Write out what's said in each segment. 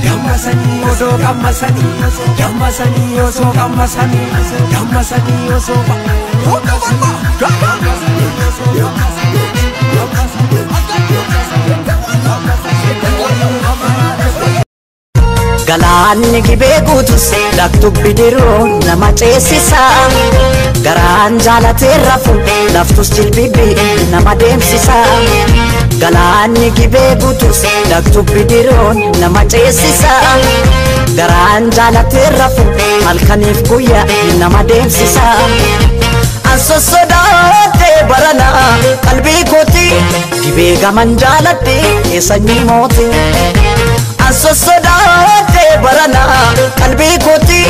Dammasanii osoo qammasanii, dammasanii osoo qammasanii, dammasanii osoo Galaanni gibee guutus lakkuu bidiruu nama ceesisa. Garaan jaalatee rafu laftus jilbibi nama deemsisa. Galaanni gibee guutus lakkuu bidiruu nama ceesisa. Garaan jaalatee rafu halkaniif guyyaa nama deemsisa. An sossodaadhee barana qalbii kooti gibee gaman jaaladhee sanyii mooti. An sossodaadhee barana qalbii kooti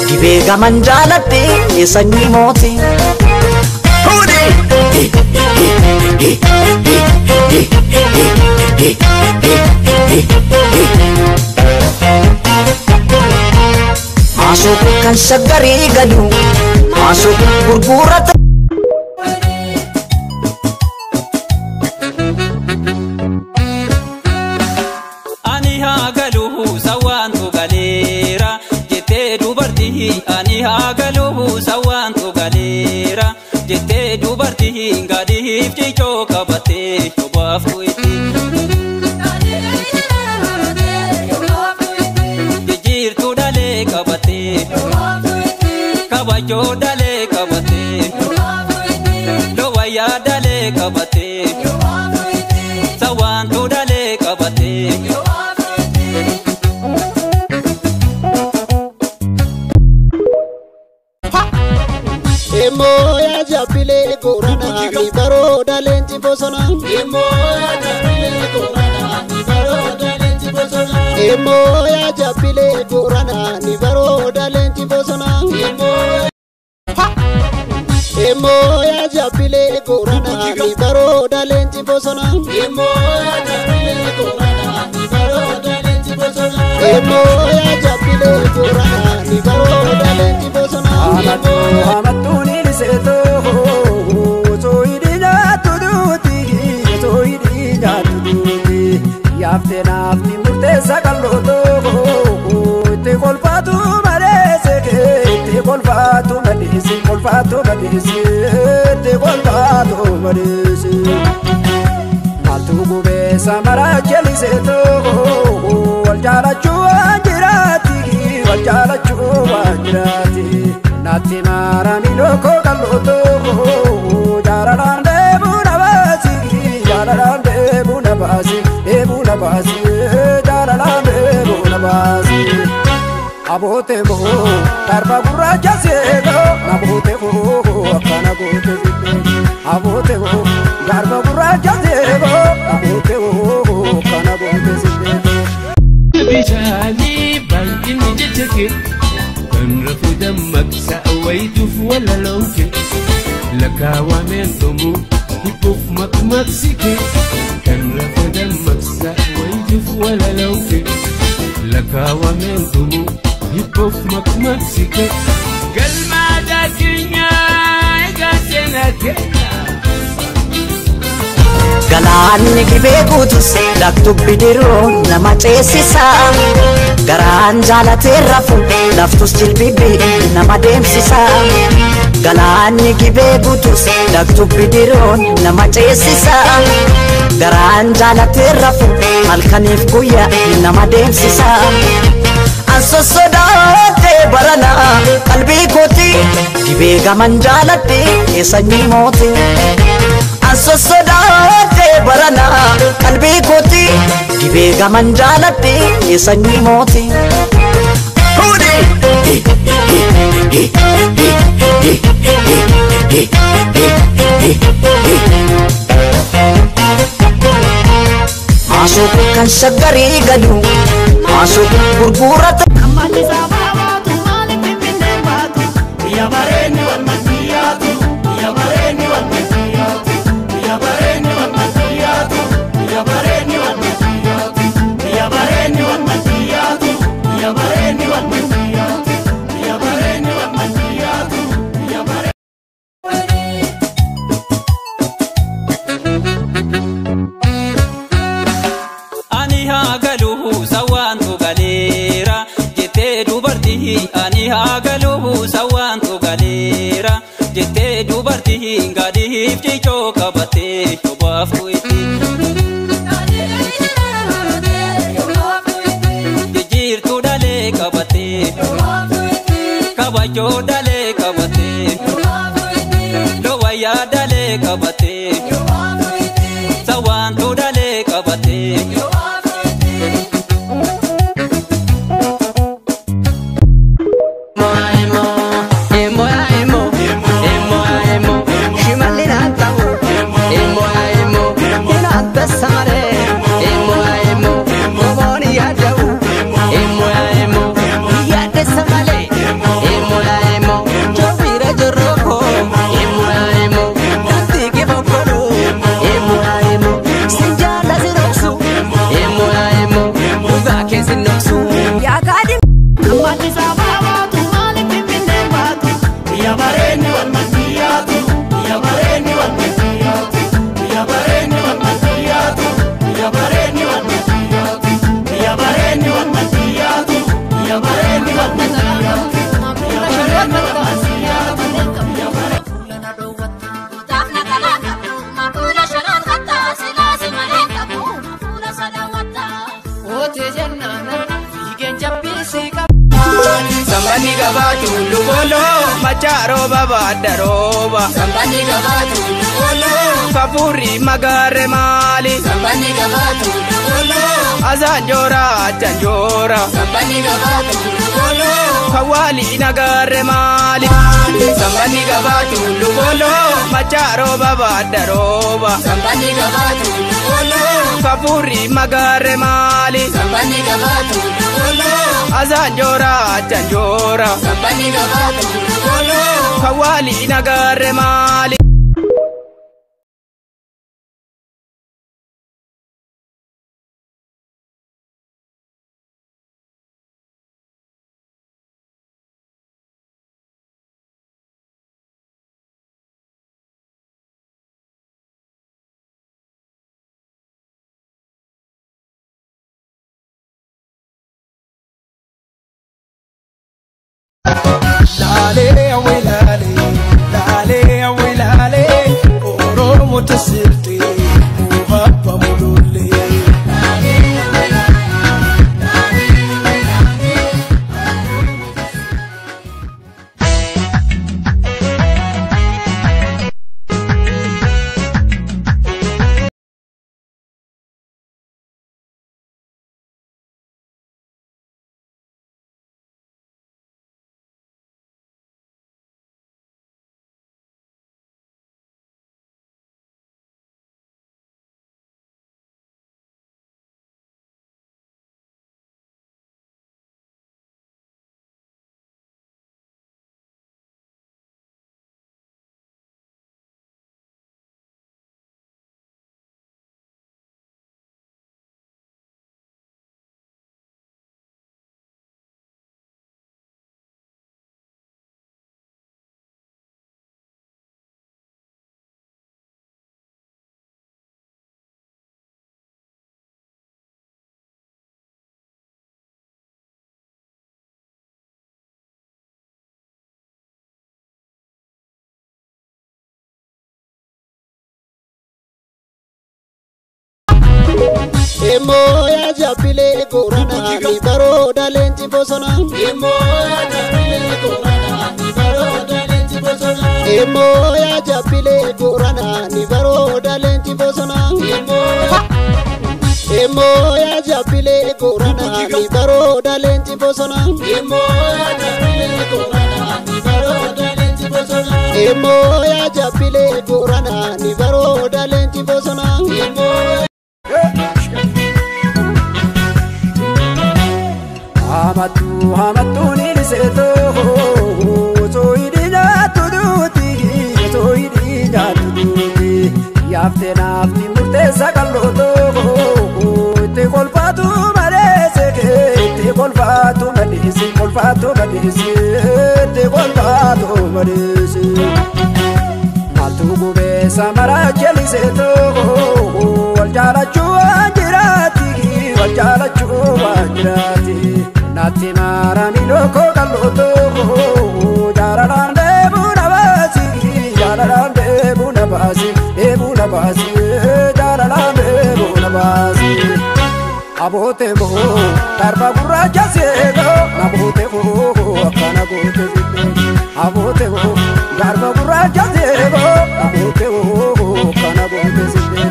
gibee gaman jaaladhee sanyii mooti. Maasoo kan shaggarii galu maasoo gurgurata. Ani haa galuu sawaantu galeera jettee dubartii, ani haa galuu sawaantu galeera jettee dubartii, gadiif cichoo qabattee shobaaftu itti. Jijjiirtuu dhalee qabattee, kabajoo dhalee qabattee, lowayyaa dhalee qabattee, sawaantu dhalee qabattee. Immoo yaa jabbilee gooranaa ni barooda leenci bosona. Immoo yaa jabbilee gooranaa ni barooda leenci bosona. Immoo yaa jabbilee gooranaa ni barooda leenci bosona. Immoo yaa jabbilee gooranaa ni barooda leenci bosona. Immoo yaa jabbilee gooranaa ni barooda leenci bosona. Immoo yaa jabbilee gooranaa ni barooda leenci bosona. Amattuun iliseetoo osoo hidhii nyaattu duuti, osoo hidhii nyaattu duuti, yaaftee naafti murteessa qal'ootoo itti kolfaatu malee seekee, itti kolfaatu madeesi, kolfaatu madeesi, itti kolfaatu madeesi. Maaltu gubee samara jeliseetoo wal jaalachuu waan jiraati, wal jaalachuu waan jiraati. Naatti maarami lookoo qal'ootoo jaalalaan deemuu na baasi, jaalalaan deemuu na baasi, deemuu na baasi, jaalalaan deemuu na baasi. Aboote boo garba gurraacha seekoo naboote boo akkana goote sibbee. Aboote boo garba gurraacha seekoo naboote boo akkana goote sibbee. Bishaanii baay'inni jecha kee kan rafu dammaqsa wayituuf walalooke lakkaawameen dhumu hibbuuf maqmaqsi kee, kan rafu dammaqsa wayituuf walalooke lakkaawameen dhumu hibbuuf maqmaqsi kee galmaa keenyaa egaa seenaa keenya. Galaanni gibee guutus lakkuu bidiruu nama ceesisa. Garaan jaalatee rafu laftus jilbibi nama deemsisa. Galaanni gibee guutus lakkuu bidiruu nama ceesisa. Garaan jaalatee rafu halkaniif guyyaa nama deemsisa. An sossodaadhee barana qalbii kooti gibee gaman jaaladhee sanyii mooti. An sossodaadhee barana qalbii kooti gibee gaman jaaladhee sanyii mooti. Maasoo kan shaggarii galu maasoo gurgurata. Ani haa galuu. Ani haa galuu sawaantu galeera jettee dubartiin gadiif cichoo qabattee yobaaftu itti. Jijjiirtuu dhalee qabattee kabajoo dhalee qabattee lowayyaa dhalee qabattee sawaantu dhalee qabattee. Sambani gabatu lubolo macharo baba daroba. Sambani gabatu lubolo kafuri magare mali. Sambani gabatu lubolo azanjora chanjora. Sambani gabatu lubolo kawali nagare mali. Sambani gabatu lubolo macharo baba daroba. Sambani gabatu lubolo kafuri magare mali. Sambani gabatu lubolo azanjora chanjora. Sambani gabatu lubolo kawali nagare mali. Mutasirti muhabba mululle. Emoya jabile gorana ni baroda lenji bosona. Emoya jabile gorana ni baroda lenji bosona. Emoya jabile gorana ni baroda lenji bosona. Emoya jabile gorana ni baroda lenji bosona. Emoya jabile gorana ni baroda lenji bosona. Emoya jabile gorana ni baroda lenji bosona. Hamatu hamatu niliseto soidina tuduti soidina tuduti yaafte naafti murteessa qal'ooto itti kolfaatu maleesse itti kolfaatu maleesse kolfaatu maleesse itti kolfaatu maleesse maaltu gubee samara jeliseto wal jaalachuu waan jiraati wal jaalachuu waan jiraati. Natti maarami looko qal'ooto na baasi jaalalaan deebuu na baasi. Aboote boo garba gurraacha seegoo naboote boo akkana goote sibbee aboote boo garba gurraacha seegoo naboote boo akkana goote sibbee.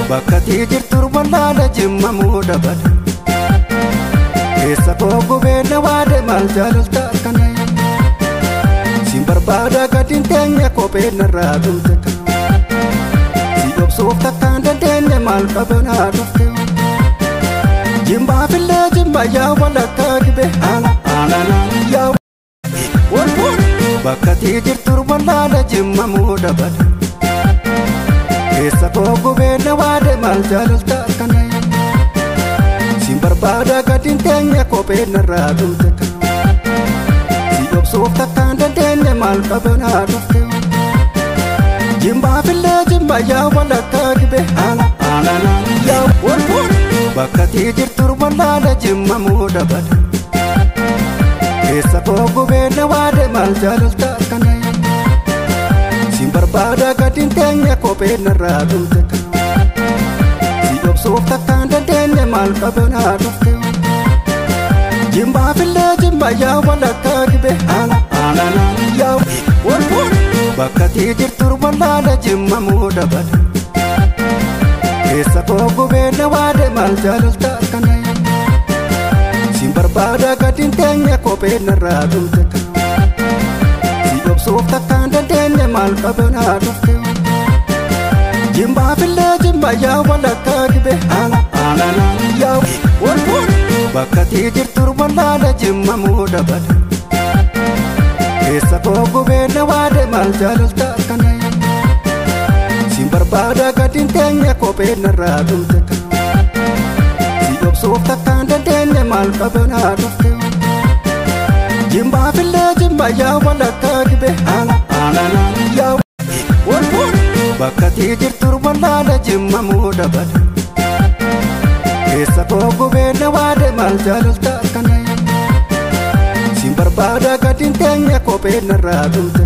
Bakka jirtu wallaala jimma dabala keessa koo gubee waade maal jaalalta akkana siin barbaada gadi teenya kophee narraa dhumte si obsuuf takkaan dandeenye maal qabanaa dhufte jimbaa fillee jimma yaa walakkaa gibee ala ala yaa bakka jirtu wallaala jimma dabala. Keessa koo gubee waade maal jaalalta akkana siin barbaada gadi teenya kophee narraa dhumte si obsuuf takkaan dandeenye maal qabanaa dhufte jimbaa fillee jimma yaa walakkaa gibee ala ala yaa bakka jirtu wallaala jimma dabala keessa koo gubee waade maal jaalalta akkana. Siin barbaada gadi teenya kophee narraa dhumte si obsuuf takkaan dandeenye maal qabanaa dhufte jimbaa fillee jimma yaa walakkaa gibee ala ala yaa bakka jirtu wallaala jimma dabala keessa koo gubee waade maal jaalalta akkana siin barbaada gadi teenya kophee narraa dhumte. Obsuuf takkaan dandeenye maal qabanaa dhufte jimbaa fillee jimma yaa walakkaa gibee ala ala yaa bakka jirtu wallaala jimma dabala keessa koo gubee waade maal jaalalta akkana siin barbaada gadi teenya kophee narraa dhumte si obsuuf takkaan dandeenye maal qabanaa dhufte. Jimbaa fillee jimma yaa walakkaa gibee ala ala yaa bakka jirtu wallaala jimma dabala keessa koo gubee waade maal jaalalta akkana siin barbaada gadi teenya kophee narraa dhumte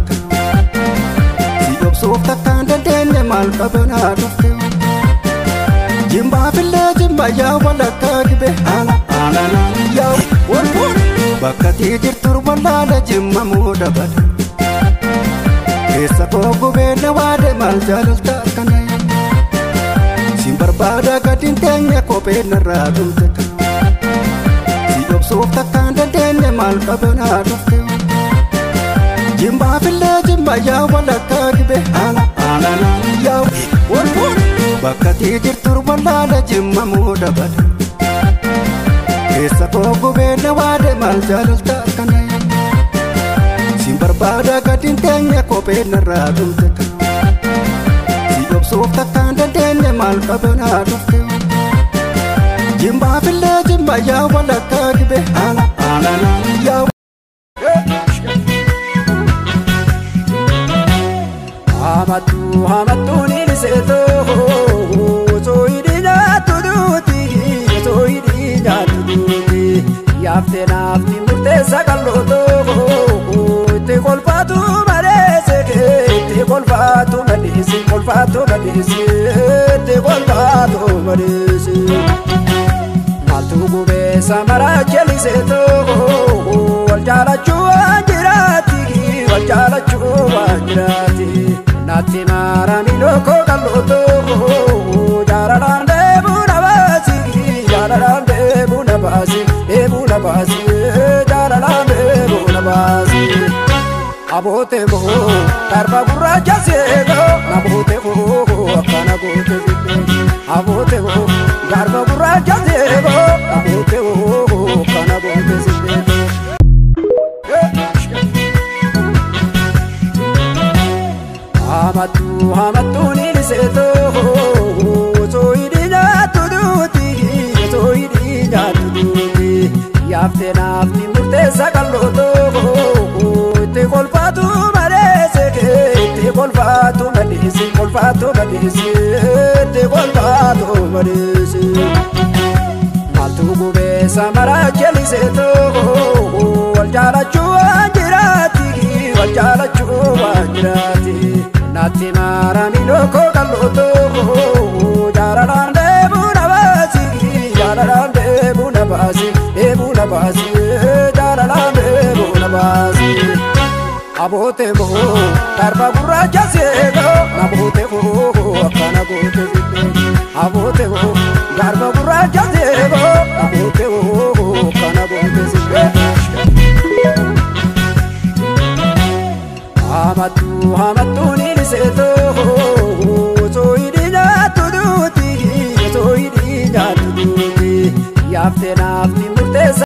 si obsuuf takkaan dandeenye maal qabanaa dhufte jimbaa fillee jimma yaa walakkaa gibee ala ala yaa bakka jirtu wallaala jimma dabala keessa koo gubee waade maal jaalalta akkana siin barbaada gadi teenya kophee narraa dhumte si obsuuf takkaan dandeenye maal qabanaa dhufte jimbaa fillee jimma yaa walakkaa gibee ala ala yaa bakka jirtu wallaala jimma dabala. Keessa koo gubee waade maal jaalalta akkana siin barbaada gadi teenya kophee narraa dhumte si obsuuf takkaan dandeenye maal qabanaa dhufte jimbaa fillee jimma yaa walakkaa gibee ala ala yaa. Hamattuu hamattuu ni liseetoo osoo hidhii nyaattu duuti osoo hidhii nyaattu duuti yaaftee naafti murteessa qal'ootoo itti kolfaatu malee seekee itti kolfaatu madeesi kolfaatu madeesi itti kolfaatu madeesi. Maaltu gubee samaraa jeliseetoo wal jaalachuu waan jiraati wal jaalachuu waan jiraati. Naatti maarami lookoo qal'ootoo jaalalaan deebuu na baasi jaalalaan deebuu na baasi deebuu na baasi jaalalaan deebuu na baasi. Aboote boo garba gurraacha seegoo naboote boo akkana goote sibbee aboote boo garba gurraacha seegoo naboote boo akkana goote sibbee. Hamattuu hamattuu ni liseetoo osoo hidhii nyaattu duuti osoo hidhii nyaattu duuti yaaftee naafti murteessa qal'ootoo itti kolfaatu malee seekee itti kolfaatu madeesi kolfaatu madeesi itti kolfaatu madeesi. Maaltu gubee samaraa jeliseetoo wal jaalachuu waan jiraati wal jaalachuu waan jiraati. Natti maarami looko qal'ootoo jaalalaan deemuu na baasi jaalalaan deemuu na baasi deemuu na baasi jaalalaan deemuu na baasi. Aboote boo garba gurraacha seegoo aboote boo akkana goote sibbee aboote boo garba gurraacha seegoo aboote boo akkana goote sibbee. Amattu amattu ni seetoo sooyidhi nyaatu duuti sooyidhi nyaatu duuti yaaftee